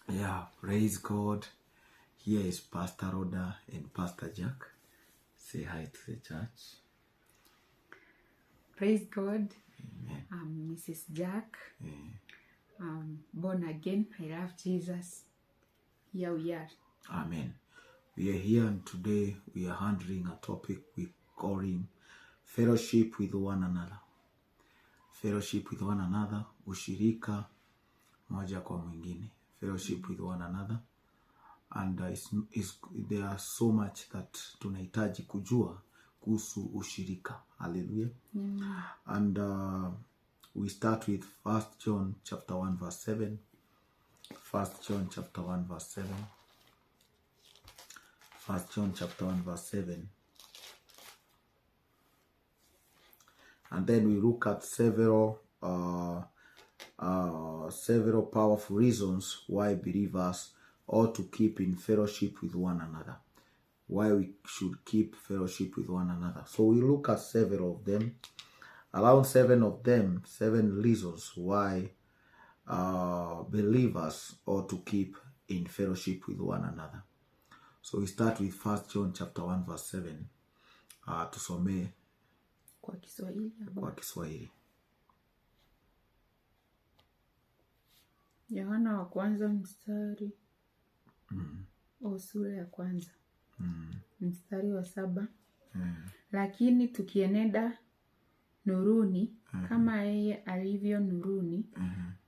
Yeah, praise God. Here is Pastor Rhoda and Pastor Jack. Say hi to the church. Praise God. Amen. I'm Mrs. Jack. Yeah. I'm born again. I love Jesus. Here we are. Amen. We are here and today we are handling a topic we calling fellowship with one another. Fellowship with one another, ushirika moja kwa mwingine. Fellowship with one another. And there are so much that tunahitaji kujua kuhusu ushirika. Hallelujah. And we start with 1 John chapter 1 verse 7. 1 John chapter 1 verse 7. 1 John chapter 1 verse 7. And then we look at several powerful reasons why believers ought to keep in fellowship with one another. Why we should keep fellowship with one another. So we look at several of them, around 7 of them, 7 reasons why believers ought to keep in fellowship with one another. So we start with 1 John chapter 1 verse 7. Tusomee kwa Kiswahili. Kwa Kiswahili. Yohana wa kwanza mstari sura ya kwanza mstari wa 7. Lakini tukienenda nuruni kama yeye alivyo nuruni,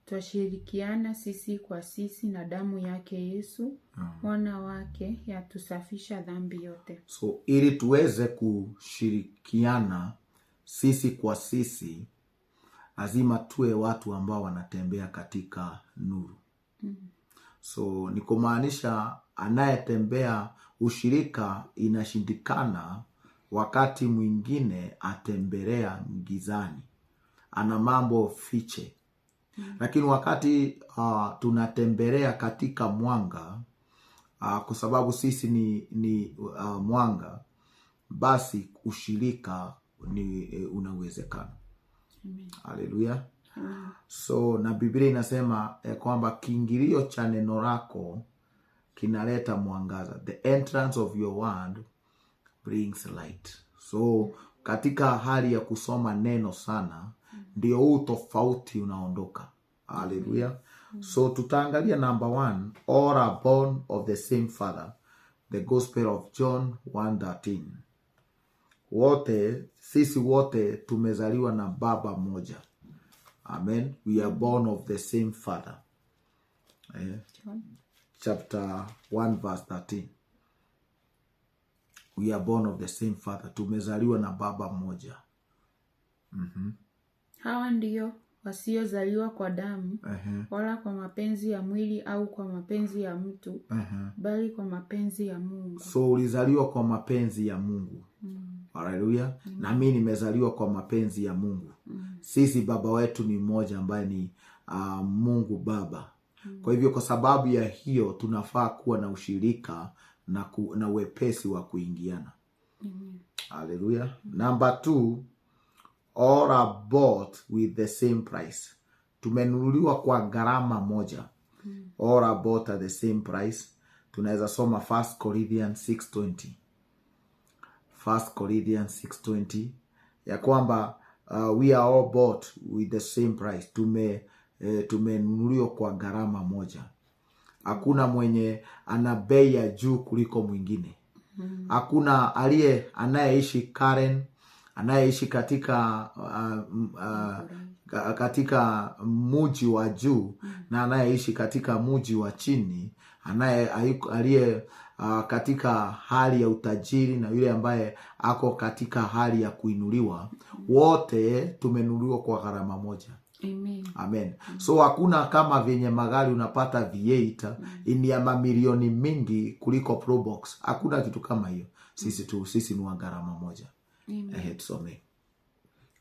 twashirikiana sisi kwa sisi na damu yake Yesu mwana wake yatusafisha dhambi yote. So ili tuweze kushirikiana sisi kwa sisi, lazima tuwe watu ambao wanatembea katika nuru. So ni kumaanisha anayetembea ushirika inashindikana wakati mwingine atembelea gizani, ana mambo fiche. Lakini wakati tunatembelea katika mwanga, kwa sababu sisi ni mwanga, basi ushirika ni unawezekana. Haleluya. So na Biblia inasema kwamba kiingilio cha neno lako kinaleta mwangaza. The entrance of your word brings light. So katika hali ya kusoma neno sana, ndio huu tofauti unaondoka. Haleluya. So tutaangalia number 1, all are born of the same father. The Gospel of John 1:13. Wote, sisi wote tumezaliwa na baba mmoja. Amen. We are born of the same father. Chapter 1 verse 13. We are born of the same father. Tumezaliwa na baba mmoja. Hawa ndio wasiozaliwa kwa damu, wala kwa mapenzi ya mwili au kwa mapenzi ya mtu, bali kwa mapenzi ya Mungu. So ulizaliwa kwa mapenzi ya Mungu. Haleluya. Na mimi nimezaliwa kwa mapenzi ya Mungu. Sisi baba wetu ni mmoja ambaye ni Mungu Baba. Kwa hivyo kwa sababu ya hiyo tunafaa kuwa na ushirika na wepesi wa kuingiana. Haleluya. Number 2, all are bought with the same price. Tumenunuliwa kwa gharama moja. All are bought at the same price. Tunaweza soma 1 Corinthians 6:20. 1 Corinthians 6:20 ya kwamba we are all bought with the same price. Tumenunuliwa kwa gharama moja. Hakuna mwenye ana bei ya juu kuliko mwingine. Hakuna anayeishi Karen, anayeishi katika katika mji wa juu na anayeishi katika mji wa chini, aliye katika hali ya utajiri na yule ambaye ako katika hali ya kuinuliwa, wote tumenunuliwa kwa gharama moja. Amen. Amen. So hakuna kama vyenye magari unapata V8 ni ya mamilioni mingi kuliko Probox. Hakuna kitu kama hiyo. Sisi ni wa gharama moja. Amen. Tusome.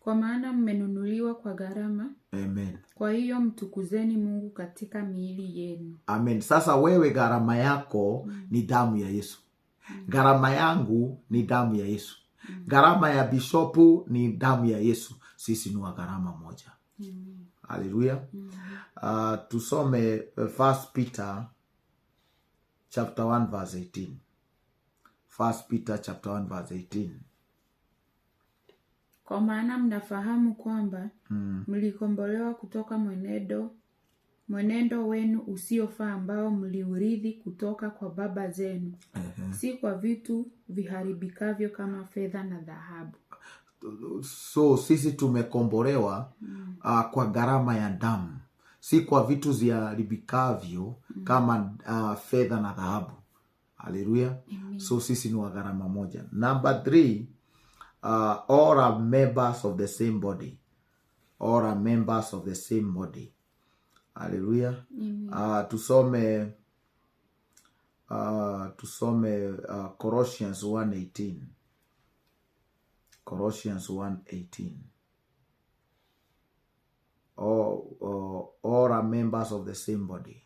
Kwa maana mmenunuliwa kwa gharama. Amen. Kwa hiyo mtukuzeni Mungu katika miili yenu. Amen. Sasa wewe gharama yako ni damu ya Yesu. Gharama yangu ni damu ya Yesu. Gharama ya bishopu ni damu ya Yesu. Sisi ni wa gharama moja. Haleluya. Tusome 1 Peter chapter 1 verse 18. First Peter chapter 1 verse 18. Kwa maana mnafahamu kwamba mlikombolewa kutoka mwenendo wenu usiofaa ambao mliurithi kutoka kwa baba zenu, si kwa vitu viharibikavyo kama fedha na dhahabu. So sisi tumekombolewa kwa gharama ya damu, si kwa vitu ziharibikavyo kama fedha na dhahabu. Haleluya. So sisi ni wa gharama moja. Number 3, all are members of the same body. All are members of the same body. Haleluya. Tusome Colossians 1:18. Colossians 1:18. All are members of the same body.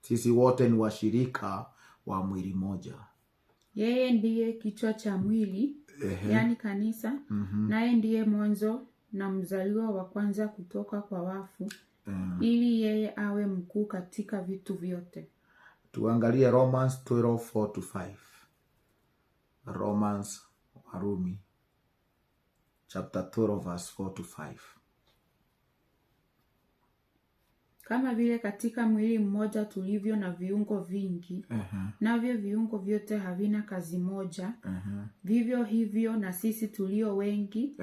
Sisi wote ni washirika wa mwili moja. Yeye ndiye kichwa cha mwili, yaani kanisa, naye ndiye mwanzo na mzaliwa wa kwanza kutoka kwa wafu, ili yeye awe mkuu katika vitu vyote. Tuangalie Romans 12:4-5. Romans, Warumi chapter 12 verse 4-5. Kama vile katika mwili mmoja tulivyo na viungo vingi, navyo viungo vyote havina kazi moja, vivyo hivyo na sisi tulio wengi,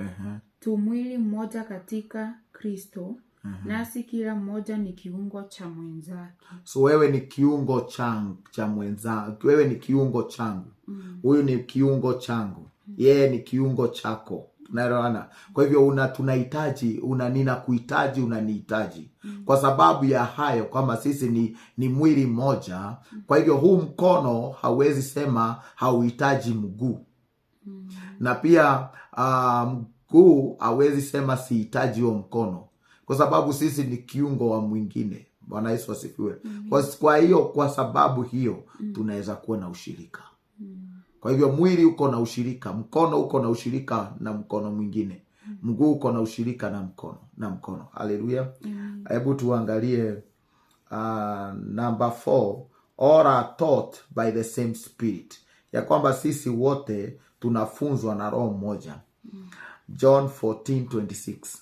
tu mwili mmoja katika Kristo, nasi kila mmoja ni kiungo cha mwenzake. So wewe ni kiungo cha mwenzako, wewe ni kiungo changu, huyu ni kiungo changu, yeye ni kiungo chako. Tunaelewana? Kwa hivyo tunahitaji, ninakuhitaji, unanihitaji. Kwa sababu ya hayo kwamba sisi ni mwili mmoja. Kwa hivyo huu mkono hauwezi sema hauhitaji mguu. Na pia mguu hauwezi sema sihitaji huo mkono, kwa sababu sisi ni kiungo wa mwingine. Bwana Yesu asifiwe. Kwa hiyo kwa sababu hiyo tunaweza kuwa na ushirika. Kwa hivyo mwili uko na ushirika, mkono uko na ushirika na mkono mwingine, mguu uko na ushirika na mkono na mkono. Haleluya. Hebu tuangalie number 4, all are taught by the same spirit, ya kwamba sisi wote tunafunzwa na roho mmoja. John 14:26.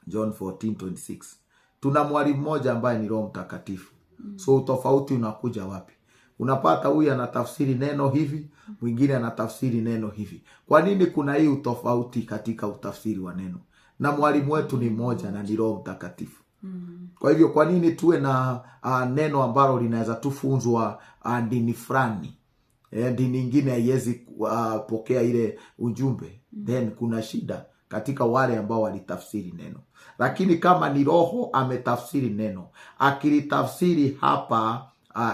John 14:26. Tuna mwalimu mmoja ambaye ni Roho Mtakatifu. So utofauti unakuja wapi? Unapata huyu anatafsiri neno hivi, mwingine anatafsiri neno hivi. Kwa nini kuna hii utofauti katika utafsiri wa neno? Na mwalimu wetu ni mmoja na ni Roho Mtakatifu. Kwa hivyo kwa nini tuwe na neno ambalo linaweza tufunzwa dini fulani, dini nyingine haiwezi pokea ile ujumbe? Then kuna shida katika wale ambao walitafsiri neno. Lakini kama ni Roho ametafsiri neno, akilitafsiri hapa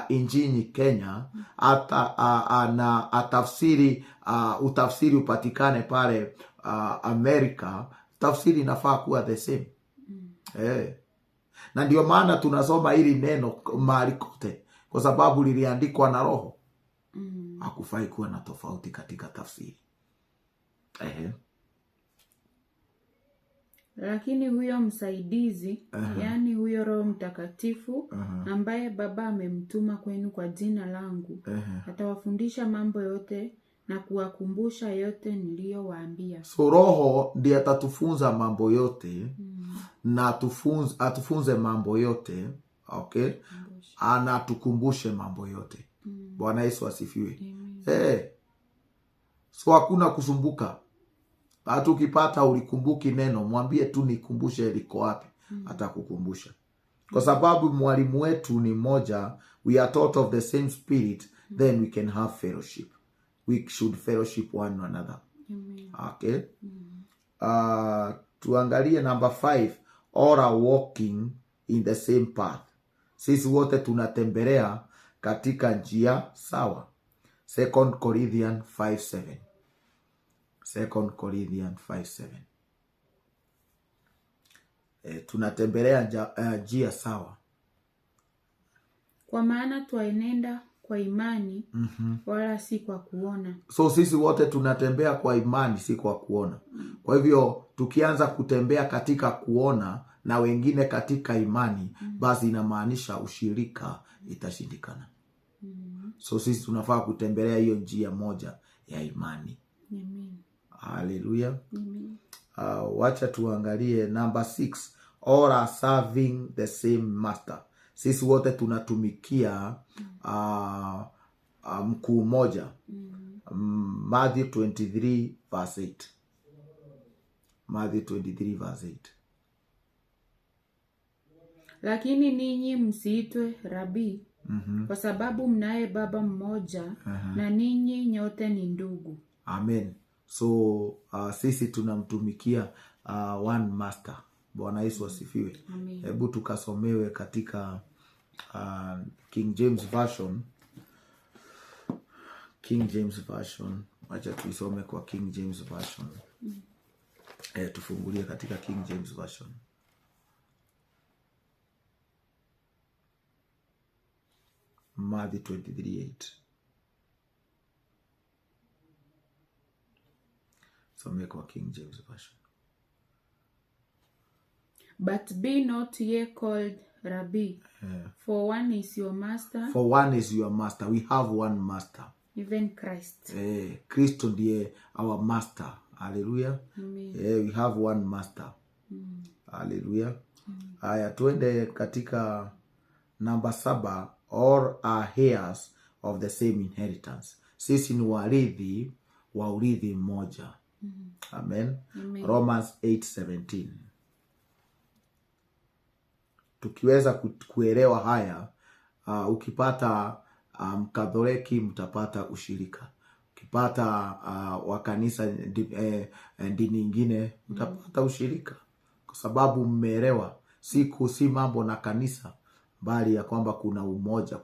nchini Kenya, na atafsiri utafsiri upatikane pale Amerika, tafsiri inafaa kuwa the same. Na ndio maana tunasoma hili neno mahali kote, kwa sababu liliandikwa na Roho. Hakufai kuwa na tofauti katika tafsiri. Lakini huyo msaidizi, yaani huyo Roho Mtakatifu, ambaye Baba amemtuma kwenu kwa jina langu, atawafundisha mambo yote na kuwakumbusha yote niliyowaambia. So Roho ndiye atatufunza mambo yote, na atufunze mambo yote, okay? Anatukumbushe mambo yote. Bwana Yesu asifiwe. So hakuna kusumbuka. Hata ukipata ulikumbuki neno, mwambie tu nikumbushe liko wapi, atakukumbusha. Kwa sababu mwalimu wetu ni mmoja, we are taught of the same spirit, then we can have fellowship. We should fellowship one another. Okay? Tuangalie number 5, all are walking in the same path. Sisi wote tunatembelea katika njia sawa. 2 Corinthians 5:7. 2 Corinthians 5:7. Tunatembelea njia sawa. Kwa maana twaenenda kwa imani wala si kwa kuona. So sisi wote tunatembea kwa imani, si kwa kuona. Kwa hivyo tukianza kutembea katika kuona na wengine katika imani, basi inamaanisha ushirika itashindikana. So sisi tunafaa kutembelea hiyo njia moja ya imani. Amen. Haleluya. Amen. Wacha tuangalie number 6, all are serving the same master. Sisi wote tunatumikia mkuu mmoja. Matthew 23 verse 8. Matthew 23 verse 8. Lakini ninyi msiitwe rabi, kwa sababu mnaye Baba mmoja, na ninyi nyote ni ndugu. Amen. So sisi tunamtumikia one master. Bwana Yesu asifiwe. Amen. Hebu tukasomewe katika King James Version. King James Version. Wacha tuisome kwa King James Version. Tufungulie katika King James Version. Matthew 23:8. Some kwa King James Version. But be not ye called Rabbi, for one is your master, For one is your master. We have one master. even Christ. Kristo ndiye our master. Hallelujah. Amen. We have one master. Hallelujah. Haya, tuende katika namba 7, all are heirs of the same inheritance. Sisi ni warithi wa urithi mmoja. Amen. Amen. Romans 8:17. Tukiweza kuelewa haya, ukipata Mkatoliki mtapata ushirika, ukipata wa kanisa dini nyingine mtapata ushirika, kwa sababu mmeelewa si mambo na kanisa, bali ya kwamba kuna umoja,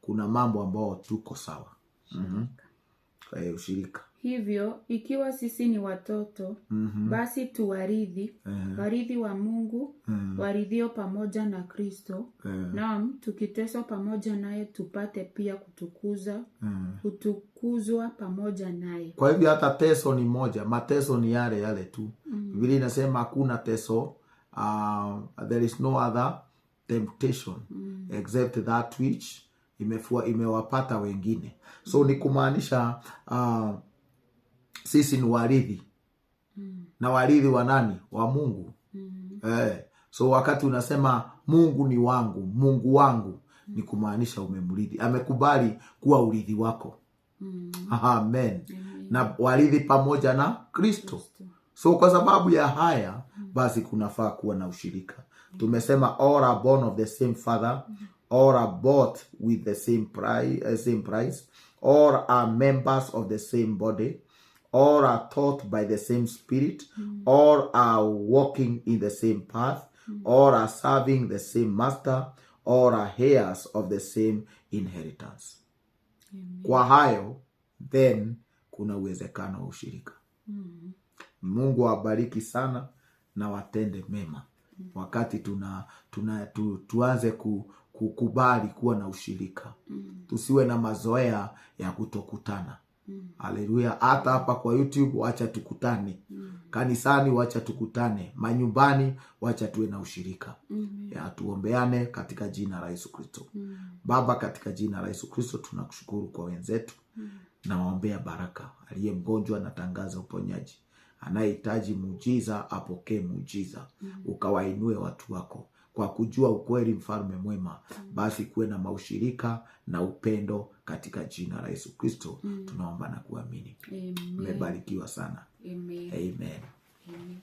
kuna mambo ambao tuko sawa. Ushirika. Hivyo ikiwa sisi ni watoto, basi tu warithi, warithi wa Mungu, warithio pamoja na Kristo. Naam, tukiteswa pamoja naye tupate pia kutukuzwa pamoja naye. Kwa hivyo hata teso ni moja, mateso ni yale yale tu. Biblia inasema hakuna teso, there is no other temptation except that which imewapata wengine. So ni kumaanisha sisi ni warithi. Na warithi wa nani? Wa Mungu. So wakati unasema Mungu ni wangu, Mungu wangu, ni kumaanisha umemrithi. Amekubali kuwa urithi wako. Amen. Na warithi pamoja na Kristo. So kwa sababu ya haya, basi kunafaa kuwa na ushirika. Tumesema all are born of the same father, all are bought with the same price, all are members of the same body, all are taught by the same spirit, all are walking in the same path, all are serving the same master, all are heirs of the same inheritance. Kwa hayo, then kuna uwezekano wa ushirika. Mungu awabariki sana na watende mema. Wakati tuanze kukubali kuwa na ushirika. Tusiwe na mazoea ya kutokutana. Haleluya. Hata hapa kwa YouTube wacha tukutane. Kanisani wacha tukutane. Manyumbani wacha tuwe na ushirika. Ya, tuombeane katika jina la Yesu Kristo. Baba, katika jina la Yesu Kristo tunakushukuru kwa wenzetu. Nawaombea baraka. Aliye mgonjwa natangaza uponyaji. Anayehitaji muujiza apokee muujiza. Ukawainue watu wako kwa kujua ukweli, mfalme mwema. Basi kuwe na maushirika na upendo katika jina la Yesu Kristo. Tunaomba na kuamini. Amen. Mmebarikiwa sana. Amen. Amen. Amen.